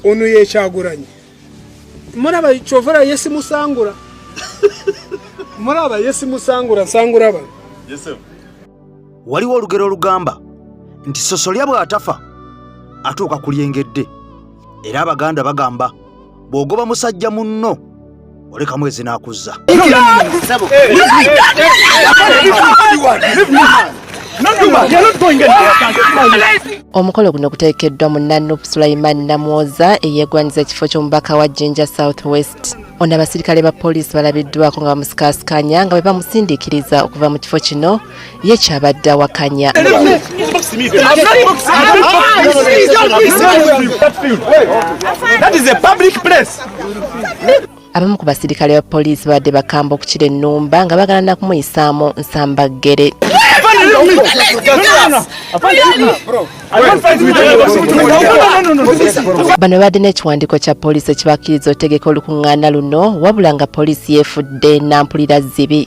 Ono ye Kyagulanyi. Mulaba kyovula ye simusangula. Mulaba ye simusangula nsangula bano. Yes sir. Waliwo olugero olugamba nti sosolya bw'atafa atuuka ku lyengedde era Abaganda bagamba bw'ogoba musajja munno olekamu ezinaakuzza. Omukolo guno gutegekeddwa munna-NUP Sulaiman Namwoza eyeegwanyiza ekifo ky'omubaka wa Jinja South West. Ono abasirikale ba poliisi balabiddwako nga bamusikaasikanya nga bwe bamusindiikiriza okuva mu kifo kino ye kyabadde awakanya. Abamu ku basirikale ba poliisi babadde bakamba okukira ennumba nga bagala na kumuyisaamu nsambaggere. Bano babadde n'ekiwandiiko kya poliisi ekibakkiriza otegeka olukuŋŋaana luno wabula nga poliisi yeefudde nampulira zibi.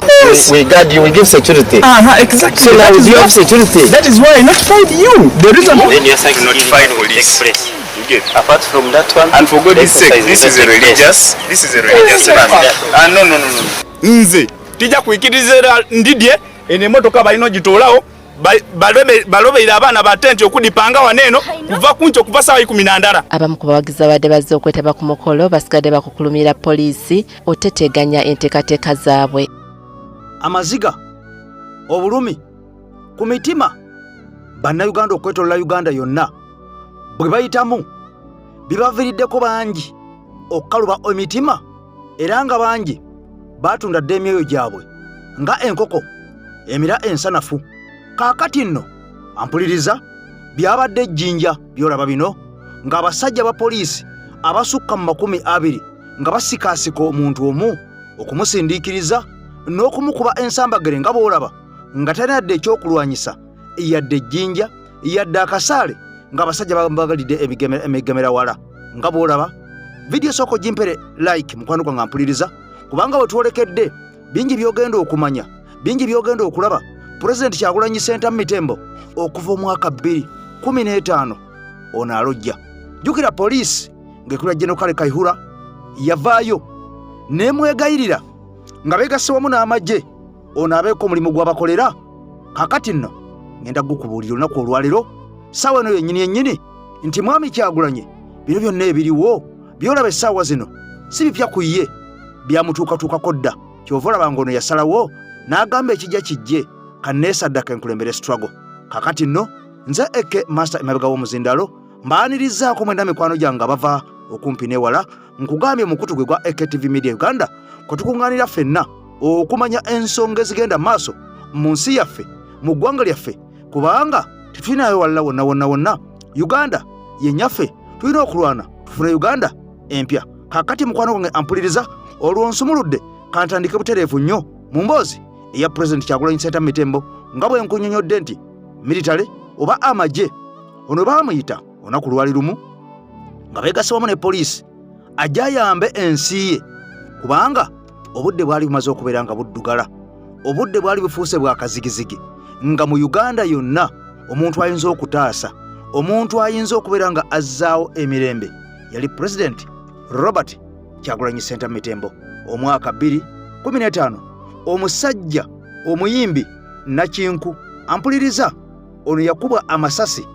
We guard you, we give security. Exactly. So now we have security. That is why I notified you. The reason Then you're saying notified police. Place. You get. Apart from that one, And for God's sake, exercise this is a will take place. religious, this is a religious land. Ah, no, no, no, no. Nze tijja kuikiriza ndidye eno emotoka balina ogitoolawo balobeire abaana ba tenti okudipanga wano eno kuva kunkyo kuva saawa ikumi na ndala. Abamu ku bawagizi abadde bazze okwetaba ku mukolo basigadde bakukulumira poliisi oteteganya enteekateeka zaabwe. Amaziga, obulumi ku mitima bannayuganda okwetolola Uganda yonna bwe bayitamu bibaviiriddeko bangi okukaluba emitima era nga bangi baatunda dda emyoyo gyabwe nga enkoko emira ensanafu. Kaakati nno ampuliriza byabadde ejjinja by'olaba bino ng'abasajja ba poliisi abasukka mu 20 nga basikaasika omuntu omu okumusindiikiriza n'okumukuba ensambagere nga bw'olaba nga talina yadde ekyokulwanyisa yadde ejjinja yadde akasaale ng'abasajja babagalidde emigemera wala nga bw'olaba. Vidiyo sooka ogimpere like mukwano gwange ampuliriza kubanga bwe twolekedde bingi by'ogenda okumanya, bingi by'ogenda okulaba. Pulezidenti Kyagulanyi Ssentamu Mitembo okuva omwaka 2015 ono alojja. Jjukira poliisi ng'ekulira General Kale Kayihura yavaayo n'emwegayirira nga beegasse wamu n'amagye ono abeeko omulimu gw'abakolera. Kaakati nno ngenda kukubuulira olunaku olwaleero ssaawa eno yennyini yennyini nti Mwami Kyagulanyi bino byonna ebiriwo by'olaba essaawa zino si bipya ku ye, byamutuukatuukako dda. Ky'ova olaba ng'ono yasalawo n'agamba ekijja kijje kanneesaddaka enkulembere struggle. Kaakati nno nze AK Master emabega w'omuzindalo mbaanirizaako mwenda mikwano gyange abava okumpi n'ewala. Nkugambye omukutu gwe gwa AKTV Media Uganda kwe tukuŋŋaanira ffenna okumanya ensonga ezigenda maaso mu nsi yaffe, mu ggwanga lyaffe, kubanga tetulinayo walala wonna wonna wonna. Uganda ye nnyaffe, tulina okulwana tufune Uganda empya. Kaakati mukwano gwange ampuliriza olwo nsumuludde kantandike butereevu nnyo mu mboozi eya Pulezidenti Kyagulanyi Ssentamu Mitembo nga bwe nkunnyonnyodde nti militale oba amagye ono baamuyita olunaku lwali lumu nga beegasse wamu ne poliisi ajje ayambe ensi ye kubanga obudde bwali bumaze okubeera nga buddugala, obudde bwali bufuuse bwa kazigizigi nga mu Uganda yonna omuntu ayinza okutaasa, omuntu ayinza okubeera nga azzaawo emirembe yali Pulezidenti Robert Kyagulanyi Ssentamu Mitembo. Omwaka 2015 omusajja omuyimbi Nakinku ampuliriza ono yakubwa amasasi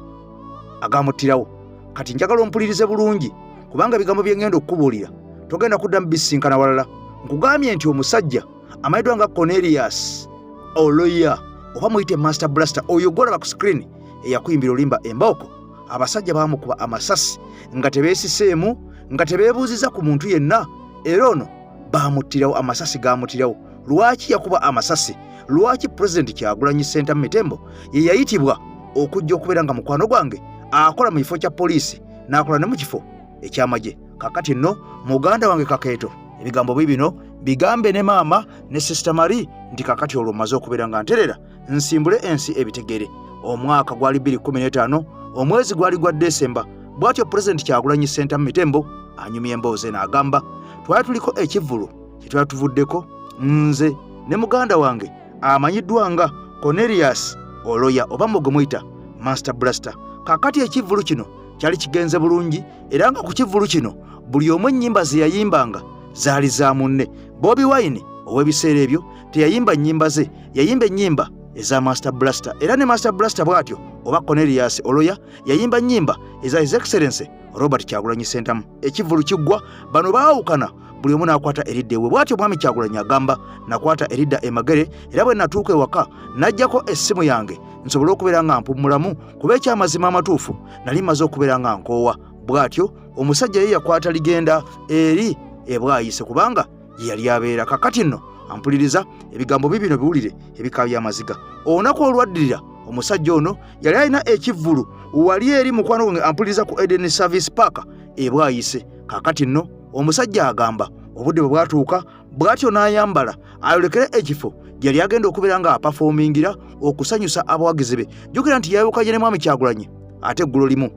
agamuttirawo. Kati njagala ompulirize bulungi kubanga ebigambo bye ngenda okukubuulira togenda kuddamu bisisinkana walala. Nkugambye nti omusajja amanyiddwa nga Cornelius Oloya oba muyite Master Blaster oyo gw'olaba ku screen eyakuyimbira olimba embooko, abasajja baamukuba amasasi nga tebeesiseemu nga tebeebuuziza ku muntu yenna, era ono baamuttirawo amasasi gaamuttirawo. Lwaki yakuba amasasi? Lwaki Pulezidenti Kyagulanyi Ssentamu Mitembo ye yayitibwa okujja okubeera nga mukwano gwange akola mu kifo kya poliisi n'akola ne mu kifo eky'amagye? Kakati nno muganda wange Kakeeto, ebigambo bibino bigambe ne maama ne Sister Marie nti kakati olwo mmaze okubeera nga nterera nsimbule ensi ebitegere. Omwaka gwali 2015, omwezi gwali gwa Desemba. Bw'atyo Pulezidenti Kyagulanyi Ssentamu Mitembo anyumya emboozi eno agamba, twali tuliko ekivvulu kye twali tuvuddeko nze ne muganda wange amanyiddwa nga Cornelius Oloya oba mwe gwe muyita Master Blaster. Kaakati ekivvulu kino Kyali kigenze bulungi era nga ku kivvulu kino buli omu ennyimba ze yayimbanga zaali za munne. Bobi Wine ow'ebiseera ebyo teyayimba nnyimba ze, yayimba ennyimba eza Master Blaster, era ne Master Blaster bw'atyo oba Cornelius Oloya yayimba nnyimba eza His Excellency Robert Kyagulanyi Ssentamu. Ekivvulu kiggwa, bano baawukana, buli omu n'akwata eridda ewe. Bw'atyo Mwami Kyagulanyi agamba, nakwata eridda e Magere, era bwe natuuka ewaka najjako essimu yange nsobole okubeera nga mpummulamu, kuba ekyamazima amatuufu nali mmaze okubeera nga nkoowa. Bw'atyo omusajja ye yakwata ligenda eri ebwayise kubanga gye yali abeera. Kakati nno ampuliriza ebigambo bibino biwulire ebika by'amaziga. Olunaku olwaddirira omusajja ono yali alina ekivvulu wali eri mukwano gwange ampuliriza ku Eden Service Park ebwayise. Kakati nno omusajja agamba obudde bwe bwatuuka bw'atyo n'ayambala ayolekere ekifo gye yali agenda okubeera nga apafoomingira okusanyusa abawagizi be. Jjukira nti yayawukanye ne Mwami Kyagulanyi ate eggulo limu,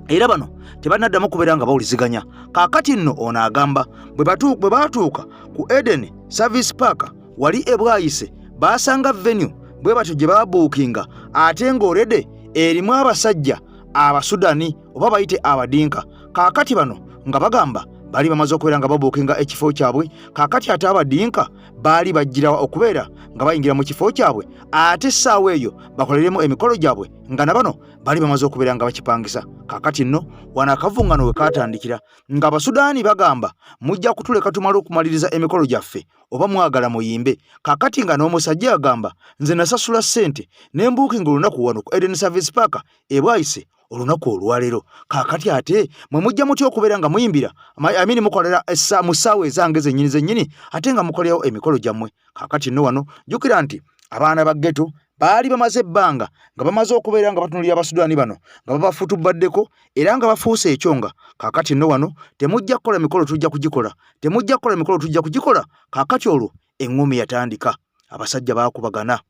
era bano tebanaddamu kubeera nga bawuliziganya. Kaakati nno ono agamba bwe baatuuka ku Eden Service Park wali ebwayise, baasanga venue bwe batyo gye baabuukinga ate ng'orede erimu abasajja Abasudani oba bayite Abadinka. Kaakati bano nga bagamba baali bamaze okubeera nga babuukinga ekifo kyabwe, kaakati ate Abadinka baali bajjirawa okubeera nga bayingira mu kifo kyabwe ate essaawa eyo bakoleremu emikolo gyabwe nga na bano baali bamaze okubeera nga bakipangisa. Kaakati nno wano akavungano we kaatandikira nga Abasudaani bagamba mujja kutuleka tumale okumaliriza emikolo gyaffe oba mwagala muyimbe. Kaakati nga n'omusajja agamba nze nasasula ssente ne mbuukinga olunaku wano ku Eden Service Park ebwayise olunaku olwaleero, kaakati ate mwe mujja mutya okubeera nga muyimbira amini mukolera mu ssaawa ezange zennyini zennyini ate nga mukolerawo emikolo gyammwe. Kaakati nno wano jjukira nti abaana ba ghetto baali bamaze ebbanga nga bamaze okubeera nga batunulira Abasudaani bano nga babafutubaddeko era nga bafuuse ekyonga. Kaakati nno wano temujja kukola mikolo, tujja kugikola, temujja kukola mikolo, tujja kugikola. Kaakati olwo eŋŋuumi yatandika, abasajja baakubagana,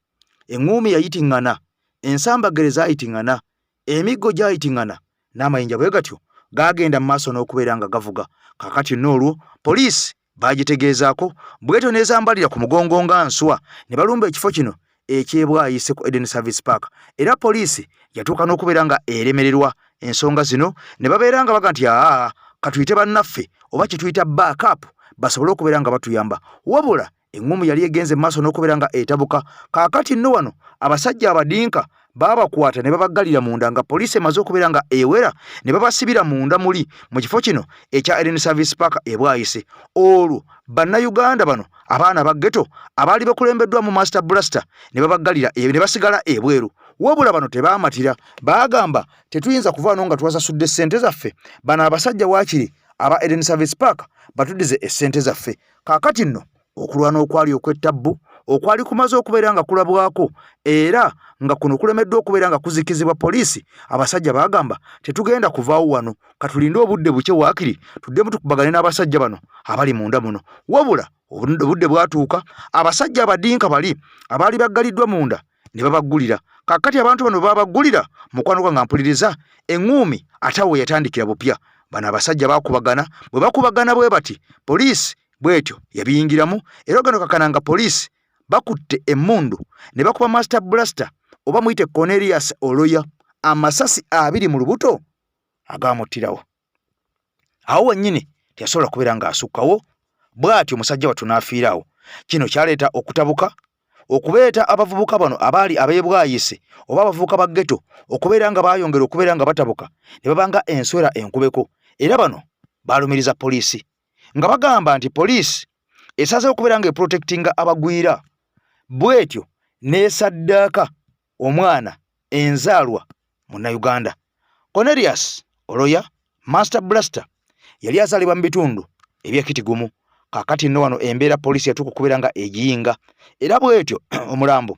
eŋŋuumi yayitiŋŋana, ensambagere zaayitiŋŋana, emiggo gyayitiŋŋana n'amayinja bwe gatyo gaagenda mu maaso n'okubeera nga gavuga. Kaakati nno olwo poliisi baagitegeezaako bwetyo n'ezambalira ku mugongo nga nswa ne balumba ekifo kino ekyebwayise ku Eden Service Park, era poliisi yatuuka n'okubeera nga eremererwa ensonga zino ne babeera nga baga nti aa katuyite bannaffe oba kye tuyita backup basobole okubeera nga batuyamba. Wabula eŋŋumu yali egenze mu maaso n'okubeera nga etabuka. Kaakati nno wano abasajja Abadinka baabakwata ne babaggalira munda nga poliisi emaze okubeera nga ewera, ne babasibira munda muli mu kifo kino ekya Eden Service Park ebwayise. Olwo Bannayuganda bano abaana ba ghetto abaali bakulembeddwamu Master Blaster ne babaggalira ne basigala ebweru. Wabula bano tebaamatira, baagamba tetuyinza kuva wano nga twasasudde ssente zaffe, bano abasajja waakiri aba Eden Service Park batuddize essente zaffe. Kaakati nno okulwana okwali okw'ettabbu okwali kumaze okubeera nga kulabwako era nga kuno kulemeddwa okubeera nga kuzikizibwa poliisi, abasajja baagamba tetugenda kuvaawo wano, katulinde obudde bukye waakiri tuddemu tukubagane n'abasajja bano abali munda muno. Wabula obudde bwatuuka abasajja Abadinka bali abaali baggaliddwa munda ne babaggulira. Kaakati abantu bano babaggulira, mukwano gwange ampuliriza, eŋŋuumi ate awo yatandikira bupya. Bano abasajja bakubagana, bwe bakubagana bwe bati poliisi bwetyo yabiyingiramu, era ogenda okakana nga poliisi bakutte emmundu ne bakuba Master Blaster oba muyite Cornelius Oloya amasasi 2 mu lubuto agaamuttirawo. Awo wennyini teyasobola kubeera ng'asukkawo, bw'atyo omusajja wattu n'afiira awo. Kino kyaleeta okutabuka okubeeta abavubuka bano abaali ab'ebwayise oba abavubuka ba ghetto okubeera nga baayongera okubeera nga batabuka ne babanga enswera enkubeko, era bano baalumiriza poliisi nga bagamba nti poliisi esazeewo okubeera nga eprotectinga abagwira bw'etyo n'esaddaaka omwana enzaalwa Munnayuganda. Cornelius Oloya Master Blaster yali azaalibwa mu bitundu eby'Ekitigumu. Kaakati nno wano embeera poliisi yatuuka okubeera nga egiyinga, era bw'etyo omulambo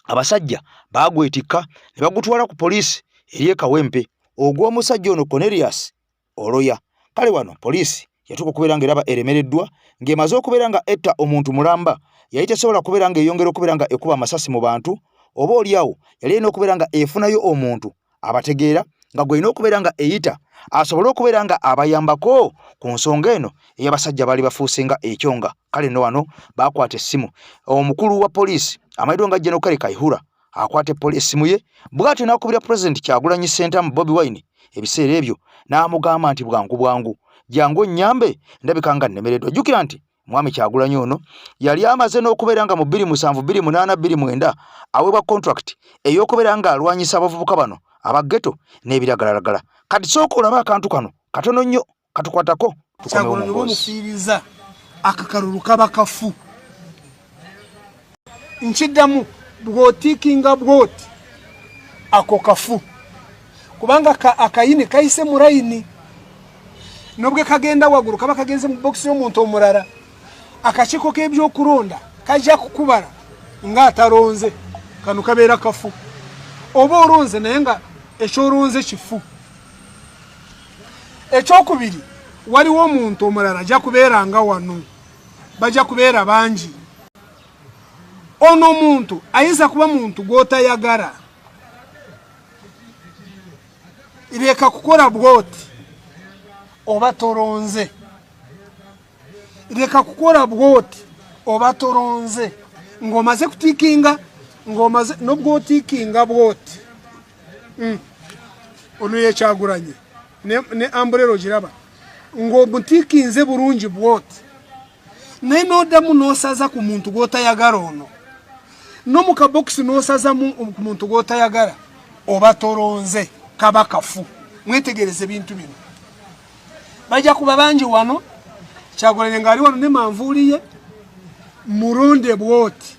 abasajja baagwetikka ne bagutwala ku poliisi eri e Kawempe ogw'omusajja ono Cornelius Oloya. Kale wano poliisi yatuuka okubeera ng'eraba eremereddwa ng'emaze okubeera nga etta omuntu mulamba, yali tesobola kubeera ng'eyongera okubeera nga ekuba amasasi mu bantu, oba oliawo yali erina okubeera nga efunayo omuntu abategeera nga gw'erina okubeera nga eyita asobole okubeera nga abayambako ku nsonga eno ey'abasajja baali bafuuse nga ekyonga. Kale nno wano baakwata essimu omukulu wa poliisi amanyiddwa nga General Kale Kayihura. akwate essimu ye bw'atyo n'akubira Pulezidenti Kyagulanyi Ssentamu Bobi Wine ebiseera ebyo n'amugamba nti bwangu bwangu jangu onnyambe ndabika nga nnemereddwa. Jjukira nti Mwami Kyagulanyi ono yali amaze n'okubeera nga mu 2007, 2008, 2009 aweebwa contract ey'okubeera ng'alwanyisa abavubuka bano aba ghetto n'ebiragalalagala. Kati sooka olabe akantu kano katono nnyo katukwatako tukomewo mu mboozi. Omufiiriza akakalulu kaba kafu. Nkiddamu, bw'otiikinga bw'oti ako kafu, kubanga akayini kayise mu layini, nobwe kagenda waggulu kaba kagenze mu bokisi y'omuntu omulala. Akakiiko k'ebyokulonda kajja kukubala ng'atalonze, kano kabeera kafu. Oba olonze naye nga ekyolonze kifu. Ekyokubiri, waliwo omuntu omulala ajja kubeera nga wano, bajja kubeera bangi. Ono omuntu ayinza kuba muntu gw'otayagala. Leka kukola bw'oti oba toronze. Leka kukola bw'oti oba toronze. Ng'omaze kutiikinga, ng'omaze n'obwotiikinga bw'oti. Ono yekyagulanye ne amburera ogiraba ng'omutiikinze bulungi bw'oti, naye n'oddamu n'osaza ku muntu gw'otayagala ono, no mu kabokisi n'osaza ku muntu gw'otayagala oba toronze, kaba kafu. Mwetegereze ebintu bino, bajja kuba bangi wano. Kyagulanye ng'ali wano ne manvuuli ye, mulonde bw'oti.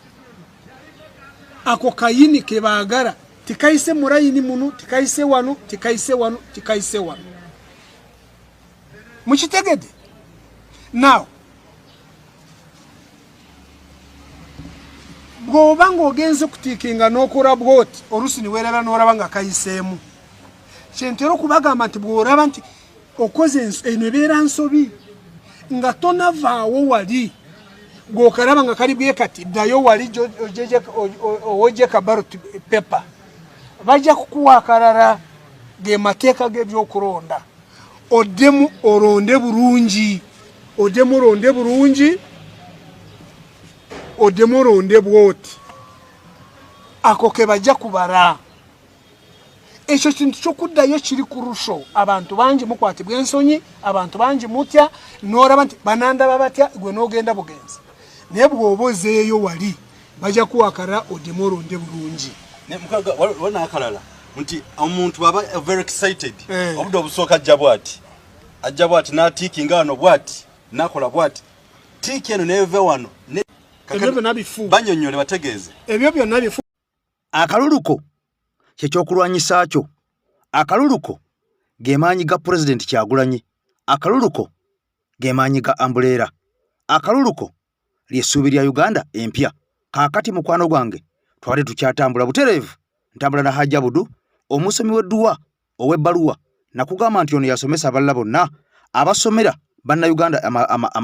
Ako kayini ke baagala tikayise mu layini muno, tikayise wano, tikayise wano, tikayise wano. Mukitegedde? Now bw'oba ng'ogenze kutiikinga n'okola bw'oti, oluusi ne weeraba n'olaba nga kayiseemu. Kyentera okubagamba nti bw'olaba nti okoze eno ebeera nsobi, nga tonavaawo wali gw'okalaba nga kali bwe kati, ddayo wali owojje ka ballot paper, bajja kukuwa akalala. Ge mateeka g'ebyokulonda. Oddemu olonde bulungi, oddemu olonde bulungi, oddemu olonde bw'oti, ako ke bajja kubala. Ekyo kintu ky'okuddayo kiri ku rusho. Abantu bangi mukwatibwa ensonyi, abantu bangi mutya, n'olaba nti banandaba batya, gwe n'ogenda bugenzi. Naye bw'oba ozeeyo wali bajja kuwakala, oddemu olonde bulungi. Waliwo n'akalala nti omuntu bw'aba very excited, obudde obusooka ajja bw'ati, ajja bw'ati n'atiikinga wano bw'ati, n'akola bw'ati, tiiki eno neeva wano. Ebyo byonna bifu. Banyonnyole, bategeeze. Ebyo byonna bifu. Akaluluko kyekyokulwanyisa kyo. Akaluluko ge maanyi ga Pulezidenti Kyagulanyi. Akaluluko ge maanyi ga ambuleera. Akaluluko ly'essuubi lya Uganda empya. Kaakati mukwano gwange, twali tukyatambula butereevu, ntambula na Hajji Abudu, omusomi w'edduwa ow'ebbaluwa. Nakugamba nti ono yasomesa abalala bonna abasomera Bannayuganda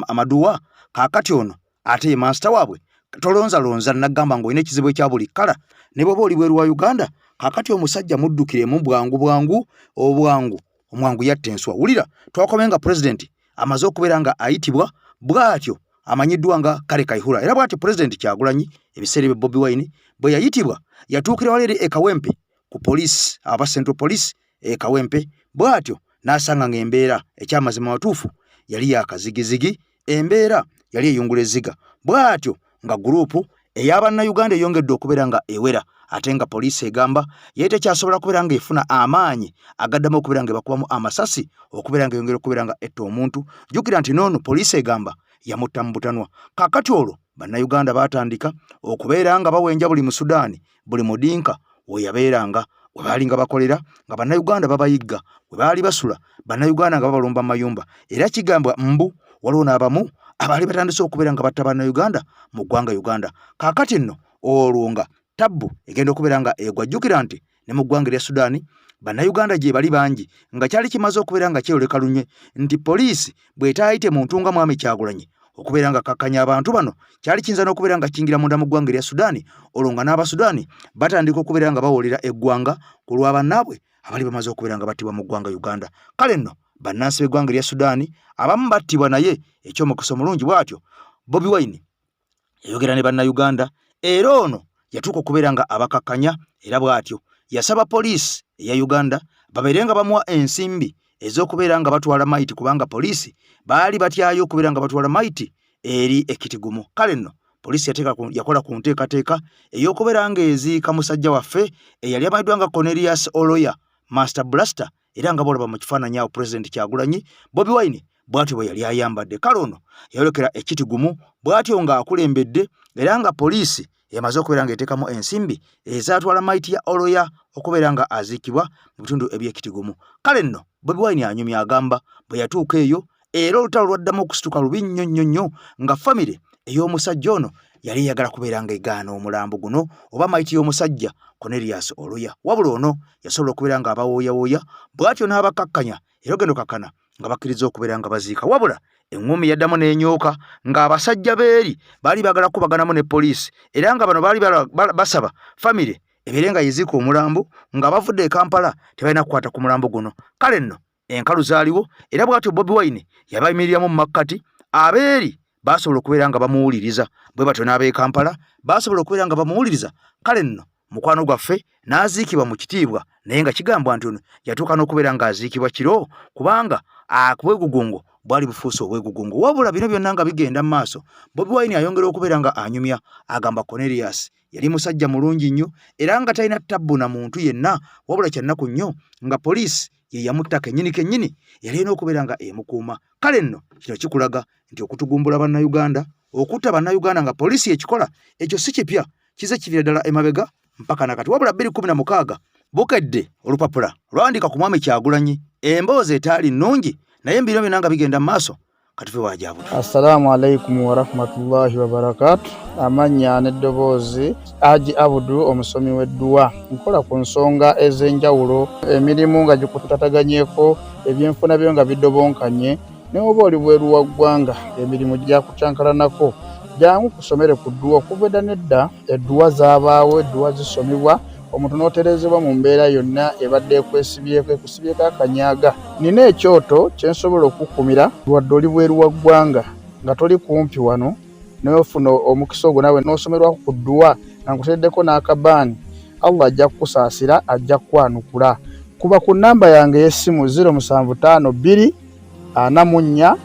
amaduwa. Kaakati ono ate ye mansita waabwe. Tolonzalonza, nagamba ng'olina ekizibu ekya buli kkala ne bw'oba oli bweru wa Uganda. Kaakati omusajja muddukiremu bwangu bwangu, obwangu omwangu yatta enswa. Wulira, twakomye nga pulezidenti amaze okubeera nga ayitibwa bw'atyo amanyiddwa nga Kale Kayihura, era bw'atyo Pulezidenti Kyagulanyi ebiseera ebyo Bobi Wine bwe yayitibwa yatuukira wali eri e Kawempe ku poliisi, aba Central Police e Kawempe, bw'atyo n'asanga ng'embeera ekyamazima watuufu yali yakazigizigi, embeera yali eyungula ezziga, bw'atyo nga guruupu ey'Abannayuganda eyongedde okubeera nga ewera, ate nga poliisi egamba yali tekyasobola kubeera nga efuna amaanyi agaddamu okubeera nga ebakubamu amasasi okubeera nga eyongera okubeera nga etta omuntu. Jjukira nti noono poliisi egamba yamutta mu butanwa. Kaakati olwo Bannayuganda baatandika okubeera nga bawenja buli Musudaani, buli Mudinka we yabeeranga, we baali nga bakolera nga Bannayuganda babayigga, we baali basula Bannayuganda nga babalumba mu mayumba, era kigambwa mbu waliwo n'abamu abaali batandise okubeera nga batta Bannayuganda mu ggwanga Uganda. Kaakati nno olwo nga tabbu egenda okubeera nga egwa. Jjukira nti ne mu ggwanga erya Sudaani Bannayuganda gye bali bangi, nga kyali kimaze okubeera nga kyeyoleka lunye nti poliisi bw'etaayite muntu nga Mwami Kyagulanyi okubeera nga kakkanya abantu bano, kyali kiyinza n'okubeera nga kiyingira munda mu ggwanga erya Sudaani, olwo nga n'Abasudaani batandika okubeera nga bawolera eggwanga ku lwa bannaabwe abali bamaze okubeera nga battibwa mu ggwanga Uganda. Kale nno bannansi b'eggwanga erya Sudaani abamu battibwa, naye eky'omukisa omulungi bw'atyo Bobi Wine yayogera ne Bannayuganda, era ono yatuuka okubeera nga abakakkanya era bw'atyo yasaba poliisi eya Uganda babeere nga bamuwa ensimbi ez'okubeera nga batwala mayiti kubanga poliisi baali batyayo okubeera nga batwala mayiti eri ekitigumu. Kale nno poliisi yakola ku nteekateeka ey'okubeera ng'eziika musajja waffe eyali amanyiddwa nga Cornelius Oloya Master Blaster era nga bwolaba mu kifaananyi awo Pulezidenti Kyagulanyi Bobi Wine bw'atyo bwe yali ayambadde. Kale ono yayolekera ekitigumu bw'atyo ng'akulembedde era nga poliisi emaze okubeera ng'eteekamu ensimbi ezaatwala mayiti ya Oloya okubeera nga aziikibwa mu bitundu eby'ekitigumu. Kale nno Bobi Wine anyumya agamba bwe yatuuka eyo era olutalo lwaddamu okusituka lubi nnyo nnyo nnyo nga famire ey'omusajja ono yali eyagala kubeera nga egaana omulambo guno oba mayiti y'omusajja Cornelius Oloya wabula ono yasobola okubeera nga abawooyawooya bw'atyo n'abakakkanya era ogenda okakkana nga bakkiriza okubeera nga baziika wabula eŋŋumi yaddamu n'enyooka ng'abasajja beeri baali baagala kukubaganamu ne poliisi era nga bano baali basaba famire ebeere nga yeziika omulambo nga bavudde e Kampala tebalina kukwata ku mulambo guno kale nno enkalu zaaliwo era bw'atyo Bobi Wine yabayimiriramu mu makkati abeeri baasobola okubeera nga bamuwuliriza bwe batyo n'ab'e Kampala baasobola okubeera nga bamuwuliriza kale nno mukwano gwaffe n'aziikibwa mu kitiibwa naye nga kigambwa nti ono yatuuka n'okubeera ng'aziikibwa kiro kubanga akwegugungo bwali bufuuse obwegugungo wabula bino byonna nga bigenda mu maaso Bobi Wine ayongera okubeera nga anyumya agamba Cornelius Yali musajja mulungi nnyo era nga talina ttabbu na muntu yenna wabula kya nnaku nnyo nga poliisi ye yamutta kennyini kennyini yali erina okubeera nga emukuuma. Kale nno kino kikulaga nti okutugumbula Bannayuganda, okutta Bannayuganda nga poliisi ekikola ekyo si kipya kize kivira ddala emabega mpaka na kati. Wabula 2016 Bukedde olupapula lwawandiika ku Mwami Kyagulanyi emboozi etaali nnungi naye mu bino byonna nga bigenda mu maaso katuve wajabutu. Assalamu alaikum warahmatullahi wabarakatu. Amannya n'eddoboozi Haji Abudu, omusomi w'edduwa. Nkola ku nsonga ez'enjawulo, emirimu nga gikutataganyeko, ebyenfuna byo nga bidobonkanye, ne oba oli bweru wa ggwanga emirimu gyakucankalanako, jangu kusomere ku dduwa. Okuva edda n'edda edduwa zaabaawo, edduwa zisomibwa omuntu n'otereezebwa mu mbeera yonna ebadde ekwesibyeko ekusibyeko akanyaga. Nina ekyoto kye nsobola okukukumira wadde oli bweru wa ggwanga nga toli kumpi wano n'ofuna omukisa ogwo naawe n'osomerwako ku dduwa nga nkuteereddeko n'akabaani, Allah ajja kukusaasira, ajja kukwanukula. Kuba ku nnamba yange ey'essimu 0752 44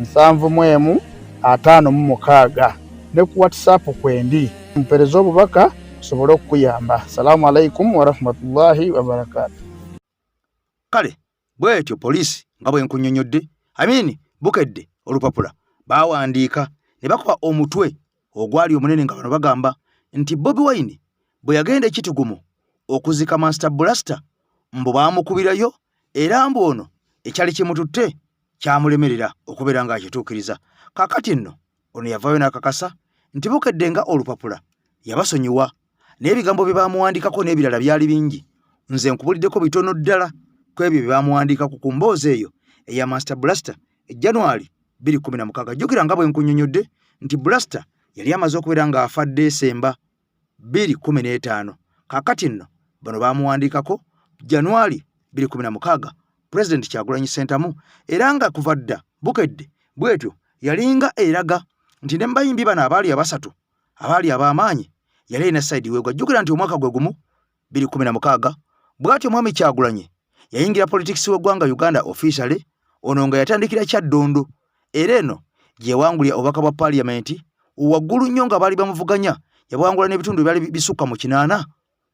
71 56 ne ku WhatsApp kwendi mpereze obubaka nsobole okukuyamba. Salaamu alaikum warahmatullahi wabarakaatu. Kale bwetyo poliisi nga bwe nkunnyonnyodde Amin Bukedde olupapula baawandiika ne bakuba omutwe ogwali omunene nga bano bagamba nti Bobi Wine bwe yagenda e Kitigumu okuzika Master Blaster mbu baamukubirayo era mbu ono ekyali kimututte kyamulemerera okubeera ng'akituukiriza. Kaakati nno ono yavaayo n'akakasa nti Bukedde nga olupapula yabasonyiwa naye ebigambo bye baamuwandiikako n'ebirala byali bingi nze nkubuliddeko bitono ddala ku ebyo bye baamuwandiikako ku mboozi eyo eya Master Blaster e January 2016. Jjukira nga bwe nkunnyonnyodde nti Blaster yali amaze okubeera ng'afa Desemba 2015. Kaakati nno bano baamuwandiikako January 2016 Pulezidenti Kyagulanyi Ssentamu era nga kuva dda Bukedde bwetyo yalinga eraga nti ne mubayimbi bano abaali abasatu abaali ab'amaanyi yali alina sayidi weegwa. Jjukira nti omwaka gwe gumu 2016 bw'atyo Mwami Kyagulanyi yayingira politikisi w'eggwanga Uganda officially ono nga yatandikira Kyaddondo era eno gye yawangulira obubaka bwa paaliyamenti waggulu nnyo nga baali bamuvuganya yabwangula n'ebitundu ebyali bisukka mu kinaana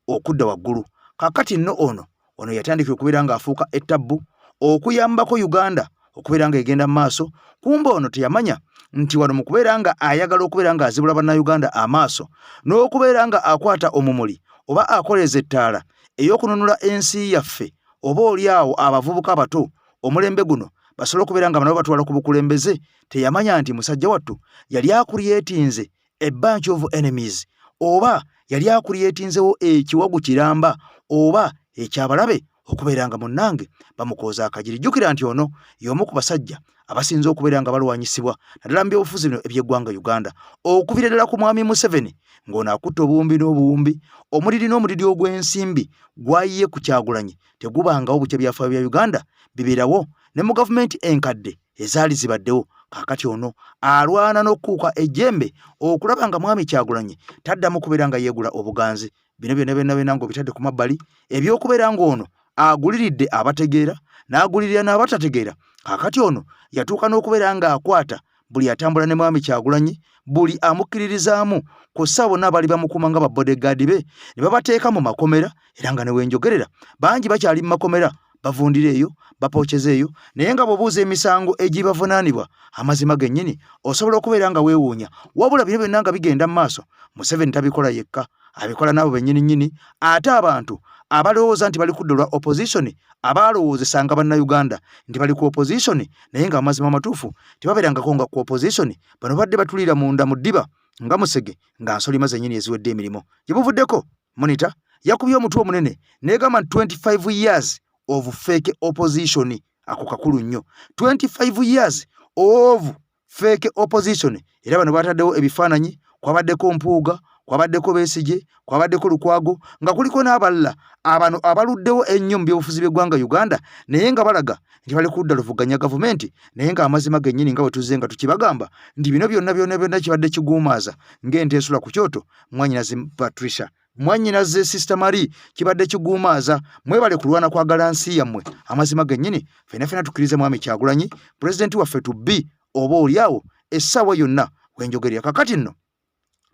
okudda waggulu. Kaakati nno ono ono yatandikira okubeera ng'afuuka ettabbu okuyambako Uganda okubeera ng'egenda mu maaso kumbe ono teyamanya nti wano mu kubeera nga ayagala okubeera ng'azibula bannayuganda amaaso n'okubeera nga akwata omumuli oba akoleeza ettaala ey'okununula ensi yaffe oba oli awo abavubuka abato omulembe guno basobole okubeera nga nabo batwala ku bukulembeze teyamanya nti musajja wattu yali akuryetinze a bunch of enemies oba yali akuryetinzewo ekiwagu kiramba oba ekyabalabe okubeera nga munnange bamukooza akajiri jjukira nti ono y'omu ku basajja abasinze okubeera nga balwanyisibwa naddala mu byobufuzi bino eby'eggwanga Uganda okuvira ddala ku mwami Museveni ng'ono akutte obuwumbi n'obuwumbi omuliri n'omuliri ogw'ensimbi gwayiye ku Kyagulanyi tegubangawo bukya byafaayo bya Uganda bibeerawo ne mu gavumenti enkadde ezaali zibaddewo. Kaakati ono alwana n'okukuuka ejjembe okulaba nga Mwami Kyagulanyi taddamu kubeera nga yeegula obuganzi. Bino byonna byonna byonna ng'obitadde ku mabbali eby'okubeera ng'ono aguliridde abategeera n'agulirira n'abatategeera. Kaakati ono yatuuka n'okubeera ng'akwata buli atambula ne Mwami Kyagulanyi, buli amukkiririzaamu, kw'ossa bonna abaali bamukuuma nga ba bodyguard be ne babateeka mu makomera, era nga ne wenjogerera bangi bakyali mu makomera bavundira eyo bapookeza eyo, naye nga bw'obuuza emisango egibavunaanibwa amazima gennyini osobola okubeera nga weewuunya. Wabula bino byonna nga bigenda mu maaso, Museveni tabikola yekka, abikola n'abo bennyini nnyini ate abantu abalowooza nti bali kudda olwa opposition, abalowoozesanga Bannayuganda nti bali ku opposition, naye nga amazima amatuufu tebabeerangako nga ku opposition. Bano badde batuliira munda mu ddiba nga musege nga nsolima zennyini eziwedde emirimu. Gye buvuddeko Monitor yakubye omutwe omunene negamba nti 25 years of fake opposition. Ako kakulu nnyo, 25 years of fake opposition. Era bano bataddewo ebifaananyi, kwabaddeko Mpuuga, kwabaddeko Besigye, kwabaddeko Lukwago, nga kuliko n'abalala abano abaluddewo ennyo mu byobufuzi by'eggwanga Uganda, naye nga balaga nti bali ku ludda luvuganya gavumenti, naye ng'amazima gennyini nga bwe tuzze nga tukibagamba nti bino byonna byonna byonna kibadde kiguumaaza ng'ente esula ku kyoto. Mwanyinaze Patricia, mwannyinaze Sister Marie, kibadde kiguumaaza. Mwebale kulwana kwagala nsi yammwe. Amazima gennyini fena fena tukkirize Mwami Kyagulanyi pulezidenti waffe tubbi oba oliawo essaawa yonna wenjogerera. Kakati nno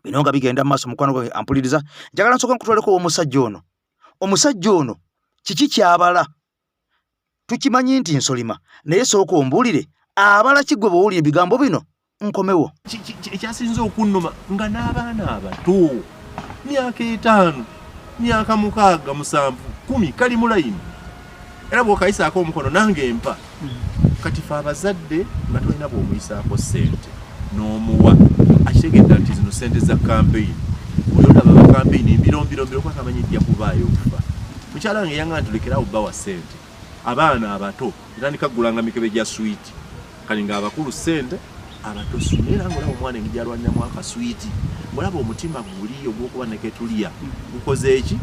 bino nga bigenda mu maaso, mukwano gwange ampuliriza, njagala nsooka nkutwaleko omusajja ono. Omusajja ono kiki kyabala? Tukimanyi nti nsolima, naye sooka ombuulire abala ki gwe bw'owulira ebigambo bino? Nkomewo. Ekyasinze okunnuma nga n'abaana abato myaka 5, myaka 6, 7, 10 kali mu layini, era bw'okayisaako omukono nange mpa. Kati fe abazadde nga tolina bw'omuyisaako ssente n'omuwa, akitegedda nti zino ssente za kampeyini. Buli olaba ba kampeyini mbiro mbiro mbiro kubanga amanyi ejja kubaayo okufa. Mukyala wange yanga nti lekerawo bawa ssente abaana abato, etandika kugulanga mikebe gya swiiti. Kali nga abakulu ssente, abato swiiti. Era ng'olaba omwana engeri gy'alwaniramu akaswiiti, ng'olaba omutima guli ogw'okuba ne ketulya gukoze eki,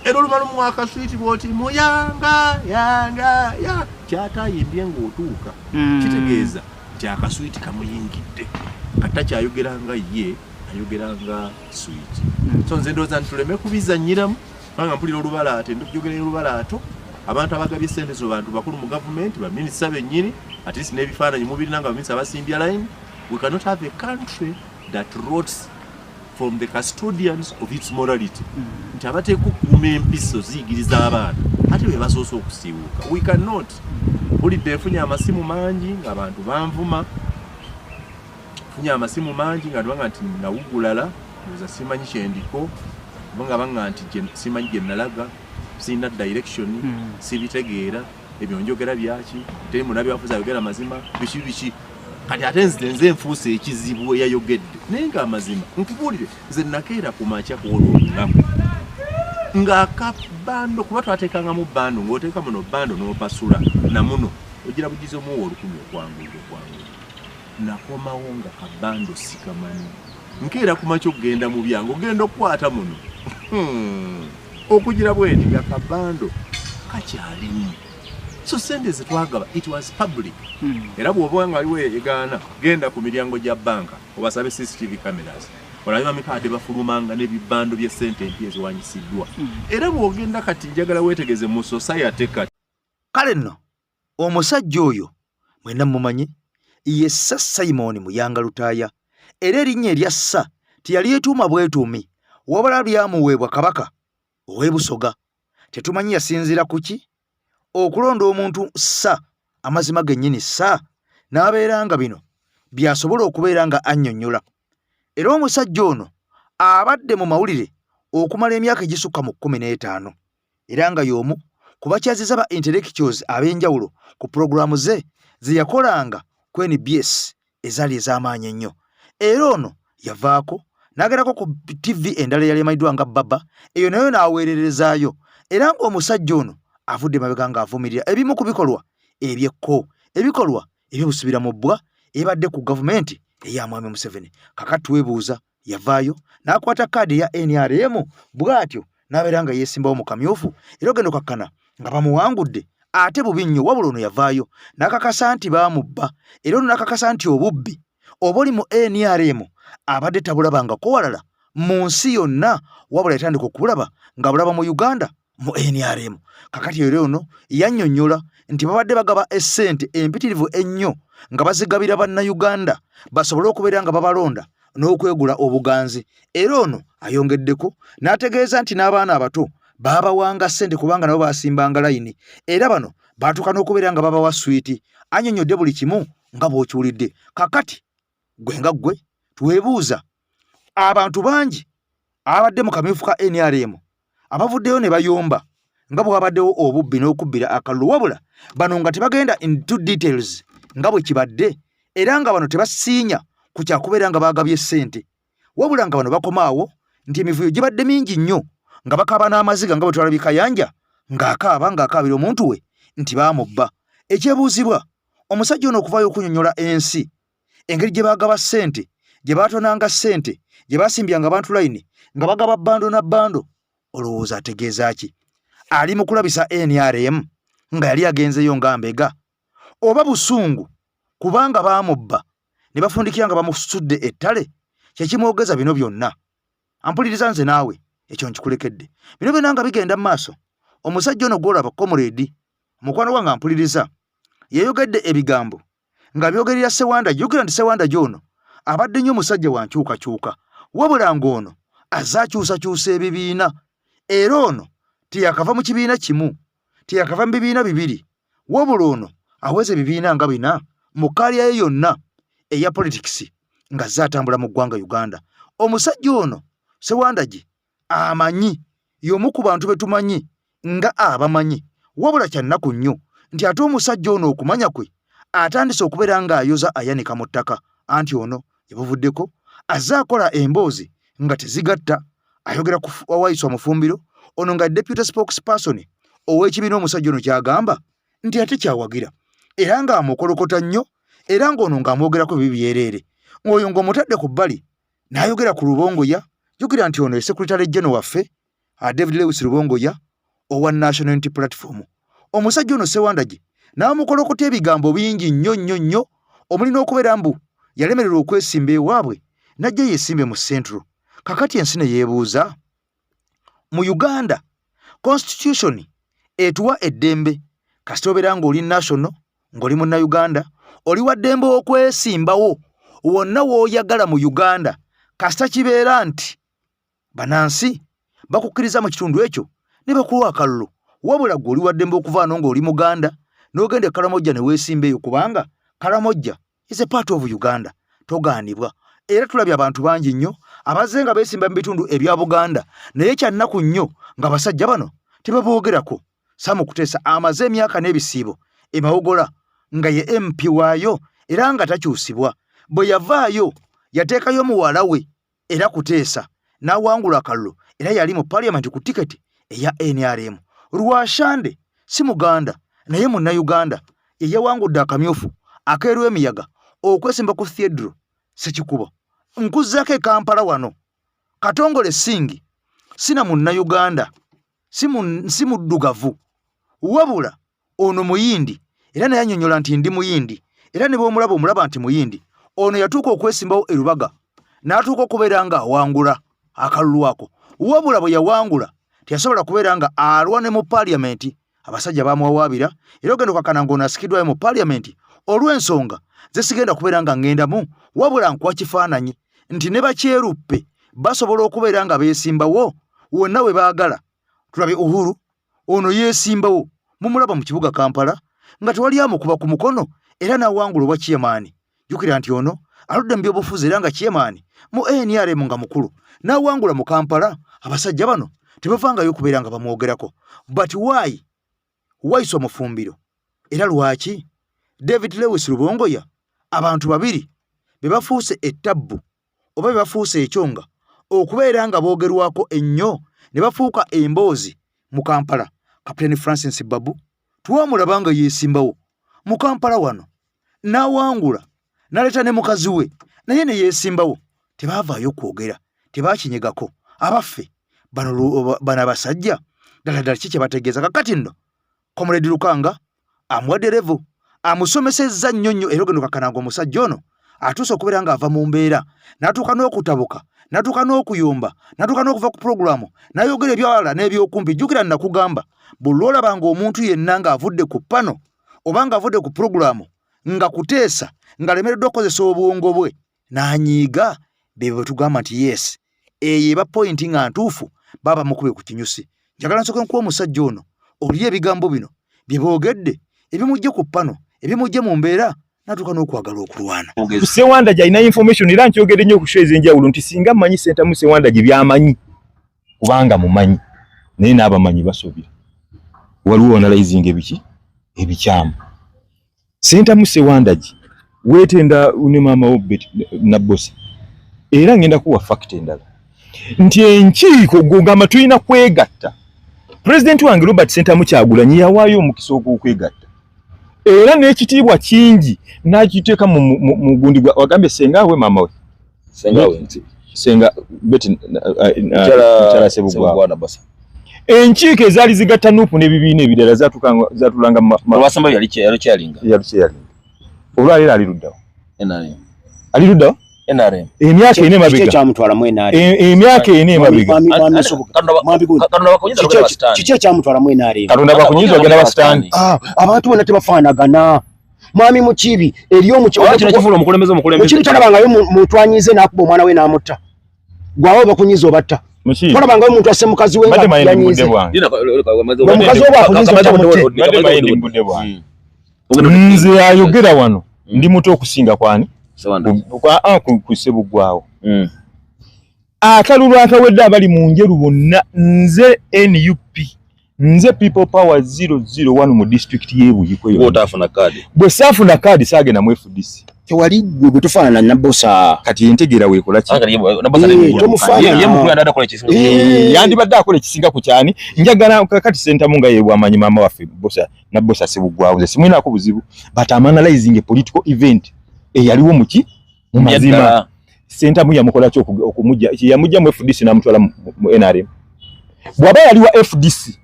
era olumala omuwa akaswiiti bw'oti muyanga yanga ya kyatayimbye ng'otuuka, kitegeeza nti akaswiiti kamuyingidde, kati takyayogera nga ye, ayogera nga swiiti. So nze ndowooza nti tuleme kubizannyiramu, kubanga mpulira olubalaato, enjogera y'olubalaato, abantu abagabye ssente zo bantu bakulu mu gavumenti, baminisita bennyini, at least n'ebifaananyi mubirina nga baminisita basimbya line. We cannot have a country that rots from the custodians of its morality, nti abateeka okukuuma empisa oziyigiriza abaana ate be basoose okusiiwuuka. We cannot. Mpulidde nfunye amasimu mangi ng'abantu banvuma, nfunye amasimu mangi nga banga nti nawugulala, ndowooza simanyi kyendiko, kubanga banga nti simanyi gye nalaga, sirina direction, sibitegeera ebyo njogera byaki, teri munabyafuzi ayogera mazima, biki biki. Kati ate nze nfuuse ekizibu eyayogedde, naye nga amazima nkubuulire, nze nakeera ku makya ku olwo olunaku ng'akabando, kuba twateekangamu bando, ng'oteeka muno bando n'opasula namuno ogira bugizi omuwa 1000 okwanguyira okwanguyira. Nakomawo nga kabando sikamanyi, nkeera ku makya okugenda mu byange ogenda okukwata muno okugira bwenti nga kabando kakyalimu. So sente zetwagaba, it was public. Era bw'oba nga waliwo egaana, genda ku miryango gya banka obasabe CCTV cameras, olabe bameka bafulumanga n'ebibando by'essente empya eziwanyisiddwa. Era bw'ogenda kati, njagala weetegeze mu society kati. Kale nno omusajja oyo mwenna mumanyi ye Sir Simon Muyanga Lutaaya, era erinnya erya Sir teyalyetuuma bwetuumi, wabula lyamuweebwa Kabaka ow'e Busoga. Tetumanyi yasinziira ku ki okulonda omuntu Sir, amazima gennyini Sir, n'abeera nga bino by'asobola okubeera nga annyonnyola. Era omusajja ono abadde mu mawulire okumala emyaka egisukka mu 15, era nga y'omu ku bakyaziza ba intellectuals ab'enjawulo ku pulogulaamu ze ze yakolanga ku NBS ezaali ez'amaanyi ennyo. Era ono yavaako n'agendako ku TV endala eyali emanyiddwa nga Baba, eyo nayo n'aweererezaayo. Era ng'omusajja ono avudde mabega ng'avumirira ebimu ku bikolwa ebyekko, ebikolwa eby'obusubira mu bbwa ebadde ku gavumenti eya Mwami Museveni. Kakati twebuuza, yavaayo n'akwata kaadi eya NRM bw'atyo n'abeera nga yeesimbawo mu kamyufu, era ogenda okakkana nga bamuwangudde. Ate bubi nnyo, wabula ono yavaayo n'akakasa nti baamubba, era ono n'akakasa nti obubbi oba oli mu NRM abadde tabulabangako walala mu nsi yonna, wabula yatandika okubulaba ng'abulaba mu Uganda mu NRM. Kakati era ono yannyonnyola nti babadde bagaba essente empitirivu ennyo nga bazigabira Bannayuganda basobole okubeera nga babalonda n'okwegula obuganzi. Era ono ayongeddeko n'ategeeza nti n'abaana abato baabawanga ssente kubanga nabo baasimbanga layini, era bano baatuuka n'okubeera nga babawa swiiti. Annyonnyodde buli kimu nga bw'okiwulidde. Kakati gwe nga ggwe twebuuza, abantu bangi abadde mu kamyufu ka NRM abavuddeyo ne bayomba nga bwe wabaddewo obubbi n'okubbira akalulu, wabula bano nga tebagenda into details nga bwe kibadde, era nga bano tebasiinya ku kyakubeera nga baagabye ssente, wabula nga bano bakoma awo nti emivuyo gibadde mingi nnyo nga bakaaba n'amaziga nga bwe twalabye Kayanja ng'akaaba ng'akaabira omuntu we nti baamubba. Ekyebuuzibwa, omusajja ono okuvaayo okunyonyola ensi engeri gye baagaba ssente, gye baatonanga ssente, gye baasimbyanga abantu layini nga bagaba bbando na bbando, olowooza ategeeza ki? Ali mu kulabisa NRM nga yali agenzeyo nga mbega, oba busungu kubanga baamubba ne bafundikira nga bamusudde ettale kye kimwogeza bino byonna? Ampuliriza nze naawe ekyo nkikulekedde. Bino byonna nga bigenda mu maaso, omusajja ono gw'olaba komuleedi mukwano gwange ampuliriza yayogedde ebigambo nga byogerera Ssewandagi. Jjukira nti Ssewandagi ono abadde nnyo musajja wa nkyukakyuka, wabula ng'ono azze akyusakyusa ebibiina, era ono teyakava mu kibiina kimu, teyakava mu bibiina bibiri, wabula ono aweza ebibiina nga bina mu kkaaliya ye yonna eya politikisi ng'azze atambula mu ggwanga Uganda. Omusajja ono Ssewandagi amanyi y'omu ku bantu be tumanyi nga abamanyi, wabula kya nnaku nnyo nti ate omusajja ono okumanya kwe atandise okubeera ng'ayoza ayanika mu ttaka, anti ono gye buvuddeko azze akola emboozi nga tezigatta. Ayogera ku Waiswa Mufumbiro ono nga deputy spokesperson ow'ekibiina, omusajja ono ky'agamba nti ate kyawagira era ng'amukolokota nnyo, era ng'ono ng'amwogerako bibi byereere, ng'oyo ng'omutadde ku bbali n'ayogera ku Lubongoya. Jjukira nti ono ye Secretary General waffe David Lewis Lubongoya owa National Unity Platform. Omusajja ono Ssewandagi n'amukolokota ebigambo bingi nnyo nnyo nnyo, omuli n'okubeera mbu yalemererwa okwesimba ewaabwe n'ajja yeesimbe mu Central. Kakati ensi ne yeebuuza, mu Uganda constitution etuwa eddembe kasita obeera ng'oli national, ng'oli Munnayuganda, oli wa ddembe okwesimbawo wonna w'oyagala mu Uganda kasita kibeera nti banansi bakukkiriza mu kitundu ekyo ne bakuwa akalulu. Wabula ggwe oli wa ddembe okuvaano ng'oli Muganda n'ogenda e Kalamojja ne weesimba eyo, kubanga Kalamojja is a part of Uganda, togaanibwa. Era tulabye abantu bangi nnyo abazze nga beesimba mu bitundu ebya Buganda, naye kya nnaku nnyo nga basajja bano tebaboogerako. Sam Kuteesa amaze emyaka n'ebisiibo e Mawogola nga ye MP waayo era nga takyusibwa. Bwe yavaayo yateekayo muwala we era Kuteesa n'awangula akalulu, era yali mu parliament ku tiketi eya NRM. Rwashande si Muganda naye Munnayuganda, ye yawangudde akamyufu ak'erw'emiyaga okwesimba ku Theodore Ssekikubo. Nkuzzaako e Kampala wano, Katongole Singh si na Munnayuganda, si muddugavu, wabula ono muyindi, era naye annyonnyola nti ndi muyindi, era ne bw'omulaba omulaba nti muyindi. Ono yatuuka okwesimbawo e Lubaga n'atuuka okubeera ng'awangula akalulu ako, wabula bwe yawangula teyasobola kubeera nga alwa ne mu paaliyamenti, abasajja baamuwawaabira, era ogenda okakana ng'ono asikiddwayo mu paaliyamenti olw'ensonga ze sigenda kubeera nga ŋŋendamu, wabula nkuwa kifaananyi nti ne bakyeruppe basobola okubeera nga beesimbawo wonna we baagala. Tulabe Uhuru ono yeesimbawo, mumulaba mu kibuga Kampala nga tewali amukuba ku mukono era n'awangula obwa chairman. Jjukira nti ono aludde mu byobufuzi era nga chairman mu NRM nga mukulu, n'awangula mu Kampala. Abasajja bano tebavangayo okubeera nga bamwogerako. But why Waiswa Mufumbiro, era lwaki David Lewis Lubongoya? Abantu babiri be bafuuse ettabbu oba be bafuuse ekyonga okubeera nga boogerwako ennyo ne bafuuka emboozi mu Kampala. Kapiteeni Francis Babu twamulaba nga yeesimbawo mu Kampala wano n'awangula, n'aleeta ne mukazi we naye ne yeesimbawo, tebaavaayo kwogera, tebakinyegako. Abaffe bano abasajja ddala ddala ki kye bategeeza? Kakati nno Comrade Lukanga amuwadde level, amusomesezza nnyo nnyo, era ogenda okakkana nga omusajja ono atuuse okubeera ng'ava mu mbeera n'atuuka n'okutabuka, n'atuuka n'okuyomba, n'atuuka n'okuva ku pulogulaamu n'ayogera ebyawala n'ebyokumpi. Jjukira nakugamba, buli lw'olaba ng'omuntu yenna ng'avudde ku pano oba ng'avudde ku pulogulaamu nga kuteesa ng'alemereddwa okukozesa obwongo bwe n'anyiiga, be bwe tugamba nti yes, eyo eba pointi nga ntuufu, baba bamukubye ku kinyusi. Njagala nsooke nkuwa omusajja ono olye ebigambo bino bye boogedde ebimujje ku pano, ebimujje mu mbeera n'atuuka n'okwagala okulwana. Sewandagi alina information, era nkyogedde nnyo ku show ez'enjawulo nti singa mmanyi Ssentamu Sewandagi by'amanyi, kubanga mumanyi, naye n'abamanyi basobya, waliwo analyzing ebiki ebikyamu. Ssentamu Sewandagi weetenda ne maama wo Betty Nabbosa, era ngenda kuwa fact endala nti enkiiko gogamba tulina kwegatta. Pulezidenti wange Robert Ssentamu Kyagulanyi yawaayo omukisa ogw'okwegatta era n'ekitiibwa kingi n'akiteeka mu gundi gwa wagambye senga we maama we Senga we nti senga Betty Mukyala mukyala Sebugwawo. Sebugwawo. Enkiiko ezaali zigatta NUP n'ebibiina ebirala zaatulanga Olwasembayo yali kyalinga. Yali kyalinga. Olwaleero ali luddawo? NRM. Ali luddawo? NRM. Emyaka ena Kiki emabega. ekyamutwala mu NRM? Emyaka 4 emabega. Mwami Nsubuga, Mwami Gundi, Katonda bakunyiza ogenda basitaani. Kiki ekyamutwala mu NRM? Katonda bakunyiza ogenda basitaani. Abantu bonna tebafaanagana. Mwami Mukiibi, eri Oba kino kifuula omukulembeze omukulembeze. Mukiibi tolabangayo muntu anyize n'akuba omwana we n'amutta. Gwawo bakunyiza obatta. Mukiibi. Tolabangayo omuntu asse mukazi we nga Mbadde manyi ndi yanyize. mudde bwange. Bwe mukazi we bw'akunyiza otamutte. Mbadde manyi ndi mudde bwange. Nze ayogera wano ndi muto okusinga kwani? Ku Sebugwawo. Akalulu akawedde abali mu njeru bonna nze NUP, nze People Power 001 mu disitulikiti y'e Buikwe yonna. Bw'otaafuna kaadi. Bwe saafuna kaadi saagenda mu FDC. Tewali gwe gwe tufaanana Nabbosa. Kati entegeera weekola ki? Tomufaanana. Ye mukulu yandibadde akola ekisinga. Yandibadde akola ekisinga ku kyani. Njagala kati Ssentamu nga ye bw'amanyi maama waffe Bbosa Nabbosa Sebugwawo, nze simwinaako buzibu, but I'm analyzing a political event eyaliwo mu ki? Mu mazima. Ssentamu yamukola ki okumujja? Yamujja mu FDC n'amutwala mu NRM. Bw'aba yali wa FDC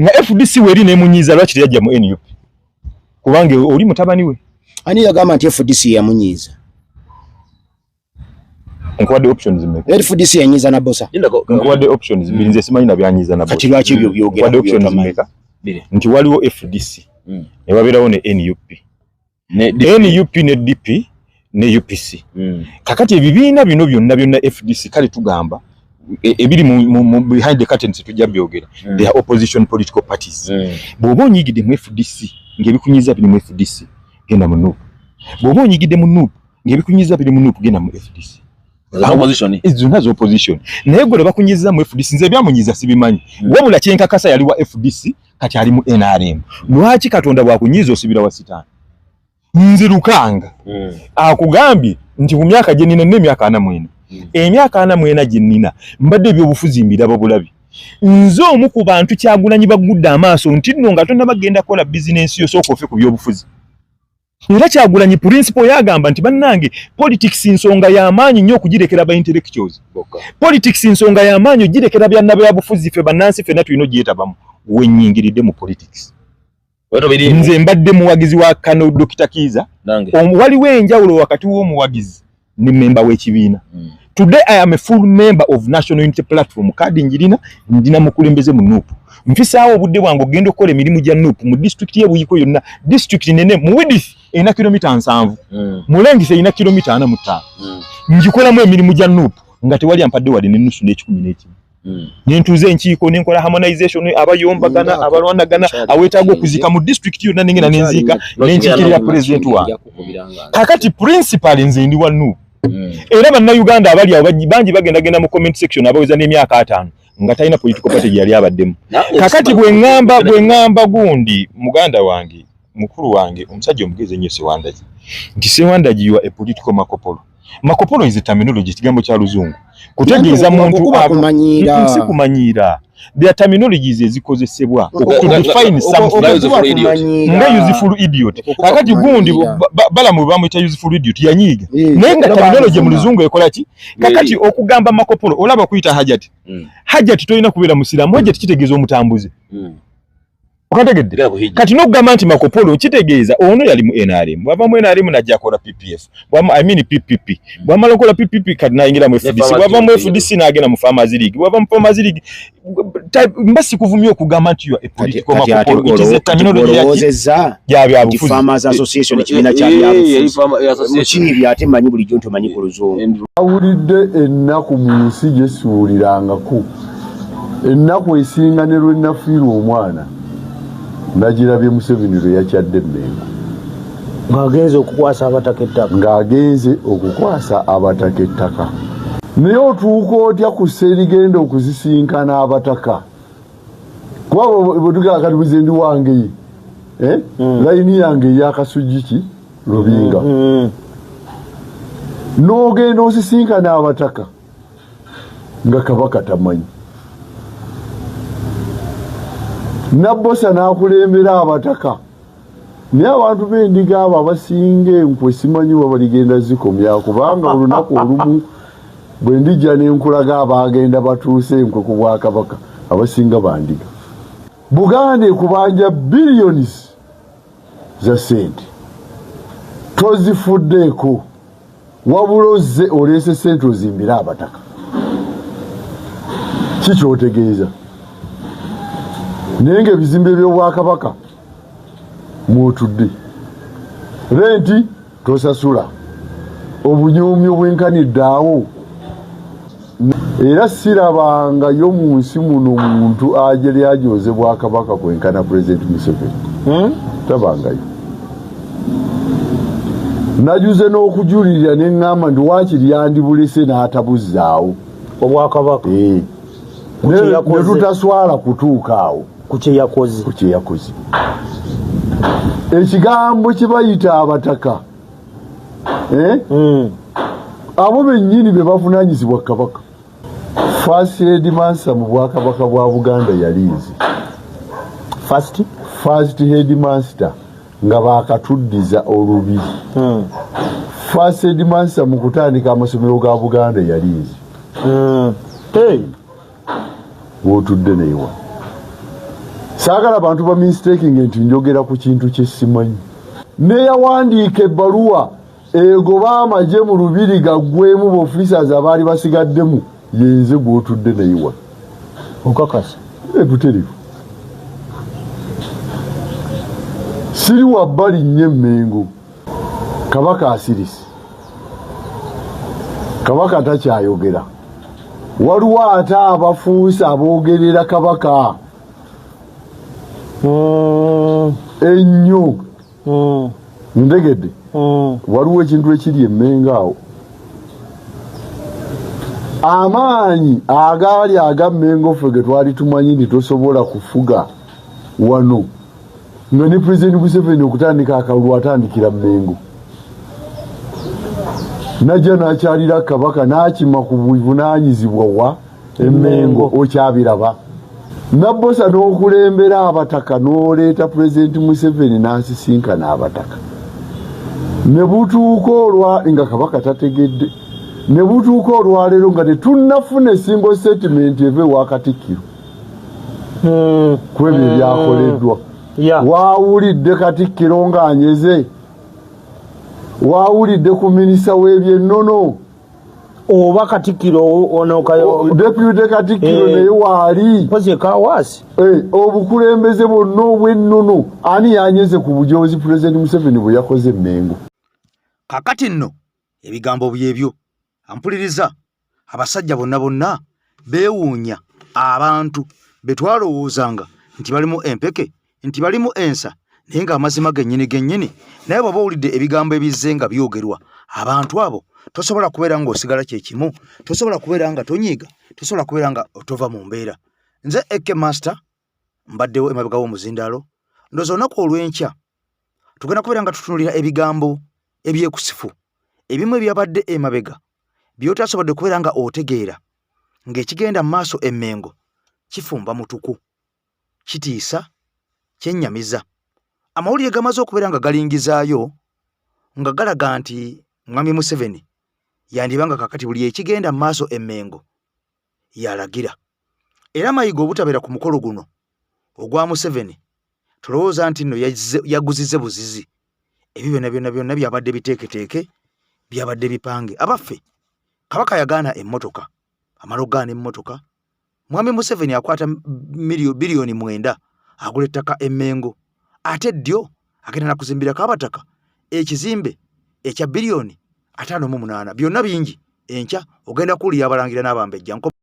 nga FDC weri n'emunyiiza, lwaki teyajja mu NUP? Kubanga oli mutabani we. Ani yagamba nti FDC yamunyiiza? Nkuwadde options mmeka? FDC yanyiiza Nabbosa. Nkuwadde options bbiri, nze simanyi na byanyiiza Nabbosa. Kati lwaki ebyo byogera Nkuwadde options by'otamanyi? mmeka? Nti waliwo FDC ne wabeerawo ne NUP. NUP ne DP ne UPC. Kakati ebibiina bino byonna byonna FDC kale tugamba ebiri mu behind the curtains tujja byogera. They are opposition political parties. Bw'oba onyigidde mu FDC ng'ebikunyiza biri mu FDC, genda mu NUP. Bw'oba onyigidde mu NUP ng'ebikunyiza biri mu NUP, genda mu FDC. Opposition. Zonna za opposition. Naye gwe bakunyiza mu FDC, nze ebyamunyiza sibimanyi. Wabula kyenkakasa yali wa FDC, kati ali mu NRM. Lwaki Katonda bw'akunyiza osibira wa Sitaani? Nze Lukanga akugambye nti ku myaka gye nnina, nina emyaka 44. Emyaka 44 gye nnina mbadde ebyobufuzi mbiraba bulabi. Nze omu ku bantu Kyagulanyi bagudde amaaso nti nno nga tonnaba genda kukola bizinensi yo sooka ofe ku byobufuzi. Era Kyagulanyi principle yagamba nti bannange politics nsonga y'amaanyi nnyo okugirekera ba intellectuals. Politics nsonga y'amaanyi ogirekera byannabyabufuzi, ffe bannansi ffenna tulina ogyetabamu. Wennyingiridde mu politics. Nze mbadde muwagizi wa Kano Dr. Kiiza. Waliwo enjawulo wakati w'omuwagizi ne memba w'ekibiina. Today I am a full member of National Unity Platform. Kadi njirina, ndina mukulembeze mu NUP. Nfisaawo obudde bwange ogenda okukola emirimu gya NUP mu disitulikiti y'e Buikwe yonna. Disitulikiti nene mu width erina kilomita 70. Mu length erina kilomita 45. Ngikolamu emirimu gya NUP nga tewali ampadde wadde n'ennusu n'ekikumi n'ekimu. Nentuuza enkiiko nenkola harmonization, abayombagana, abalwanagana, aweetaaga okuzika mu disitulikiti yonna nengenda nenziika nenkiikirira pulezidenti wange. Kakati principal nze ndi wa NUP. Era bannayuganda abali awo bangi bagendagenda mu comment section abaweza n'emyaka 50 nga talina political party gye yali abaddemu. Kakati bwe ŋŋamba gundi muganda wange, mukulu wange, omusajja omugezi ennyo Sewandagi, nti Sewandagi, you are a political makopolo. Makopolo is a terminology, ekigambo kya Luzungu kutegeeza muntu Okuba kumanyiira. Si kumanyiira, there are terminologies ezikozesebwa to define something. Okuba kumanyiira. Nga useful idiot. Kakati gundi Balamu bamuyita useful idiot, yanyiiga, naye nga era terminology mu bamuvuma. Luzungu ekola ki? Kakati okugamba makopolo, olaba kuyita hajati, hajati tolina kubeera musiraamu. Hajati kitegeeza omutambuze. Okantegedde? Kati n'okugamba nti Makopolo kitegeeza ono yali mu NRM, bw'ava mu NRM n'ajja akola PPF, I mean PPP, bw'amala okukola PPP kati n'ayingira mu FDC, bw'ava mu FDC n'agenda mu Farmers League, bw'ava mu Farmers League, mba sikuvumye okugamba nti you are a political Makopolo. It is a terminology ya byabufuzi. Farmers Association kibiina kya byabufuzi. Mukiibi ate mmanyi bulijjo nti omanyi ku Luzungu. Awulidde ennaku mu nsi gye siwulirangako. Ennaku esinga ne lwe nafiirwa omwana nagirabye Museveni lwe yakyadde Mmengo. Ng'agenze okukwasa abataka ettaka. Ng'agenze okukwasa abataka ettaka. Naye otuuka otya ku sserigenda okusisinkana abataka? Kuba bwe tugamba kati buze ndi wange ye, layini yange ey'Akasujju ki Lubinga. N'ogenda osisinkana abataka nga Kabaka tamanyi. Nabbosa n'akulembera abataka. Naye abantu b'endiga abo abasinga enkwe simanyi wa baligenda zikomya, kubanga olunaku olumu bwe ndijja ne nkulaga abaagenda batuuse enkwe ku bwakabaka abasinga bandiga. Buganda ekubanja billions za ssente tozifuddeeko, wabula ozze oleese ssente ozimbire abataka. Ki ky'otegeeza? Naye ng'ebizimbe by'obwakabaka mw'otudde, renti tosasula, obunyuumyo bwenkanidde awo. Era sirabangayo mu nsi muno muntu ajali ajoze bwakabaka kwenkana Pulezidenti Museveni. Tabangayo. Najuze n'okujulirira ne ŋŋamba nti waakiri yandibulese n'atabuzzaawo obwakabaka. Ne tutaswala kutuuka awo. Ku kye yakoze. Ku kye yakoze. Ekigambo kye bayita abataka, abo bennyini be bavunaanyizibwa Kabaka. First headmaster mu bwakabaka bwa Buganda yali nze. First headmaster nga baakatuddiza olubiri. First headmaster mu kutandika amasomero ga Buganda yali nze. W'otudde naye wano. Saagala bantu ba mistaking nti njogera ku kintu kye simanyi. Neyawandiika ebbaluwa egoba amagye mu lubiri gaggwemu b'officers abaali basigaddemu yenze gw'otudde naye wano. Okakasa? Ebuterivu. Siri wa bbali nnyo Emmengo. Kabaka asirise. Kabaka takyayogera. Waliwo ate abafuusa aboogerera Kabaka ennyo. Ntegedde. Waliwo ekintu ekiri Emmengo awo. Amaanyi agaali aga Mmengo ffe ge twali tumanyi nti tosobola kufuga wano, nga ne Pulezidenti Museveni okutandika akalulu atandikira Mmengo. Najja n'akyalira Kabaka n'akima ku buvunaanyizibwa wa Emmengo okyabiraba. Nabbosa n'okulembera abataka n'oleeta Pulezidenti Museveni n'asisinkana abataka. Ne butuuka olwa nga Kabaka tategedde. Ne butuuka olwaleero nga tetunnafuna single statement eva ewa Katikkiro ku ebyo ebyakoleddwa. Waawulidde Katikkiro ng'anyeze, waawulidde ku minisita w'ebyennono oba Katikkiro ono deputy Katikkiro naye waali mpozi Kawaasi. Obukulembeze bwonna obw'ennono ani yanyeze ku bujozi Pulezidenti Museveni bwe yakoze Mmengo? Kakati nno ebigambo byebyo ampuliriza abasajja bonna bonna beewuunya abantu be twalowoozanga nti balimu empeke nti balimu ensa, naye ng'amazima gennyini gennyini. Naye bw'oba owulidde ebigambo ebizze nga byogerwa abantu abo, tosobola kubeera ng'osigala kye kimu, tosobola kubeera nga tonyiiga, tosobola kubeera nga tova mu mbeera. Nze AK Master mbaddewo emabega w'omuzindaalo. Ndowooza olunaku olw'enkya tugenda kubeera nga tutunuulira ebigambo ebyekusifu ebimu ebyabadde emabega by'otasobodde kubeera nga otegeera ng'ekigenda mu maaso Emmengo kifumba mutuku, kitiisa, kyennyamiza. Amawulire gamaze okubeera nga galingizaayo nga galaga nti Mwami Museveni yandiba nga kakati buli ekigenda mu maaso Emmengo yalagira. Era Mayiga obutabeera ku mukolo guno ogwa Museveni Tolowooza nti nno yaguzize buzizi. Ebyo byonna byonna byonna byabadde biteeketeeke, byabadde bipange. Abaffe, Kabaka yagaana emmotoka. Amala okugaana emmotoka, Mwami Museveni akwata biliyoni 9 agula ettaka e Mmengo, ate ddyo agenda na kuzimbirako abataka ekizimbe ekya biliyoni 58. Byonna bingi, enkya ogenda kuwulira abalangira n'abambejja.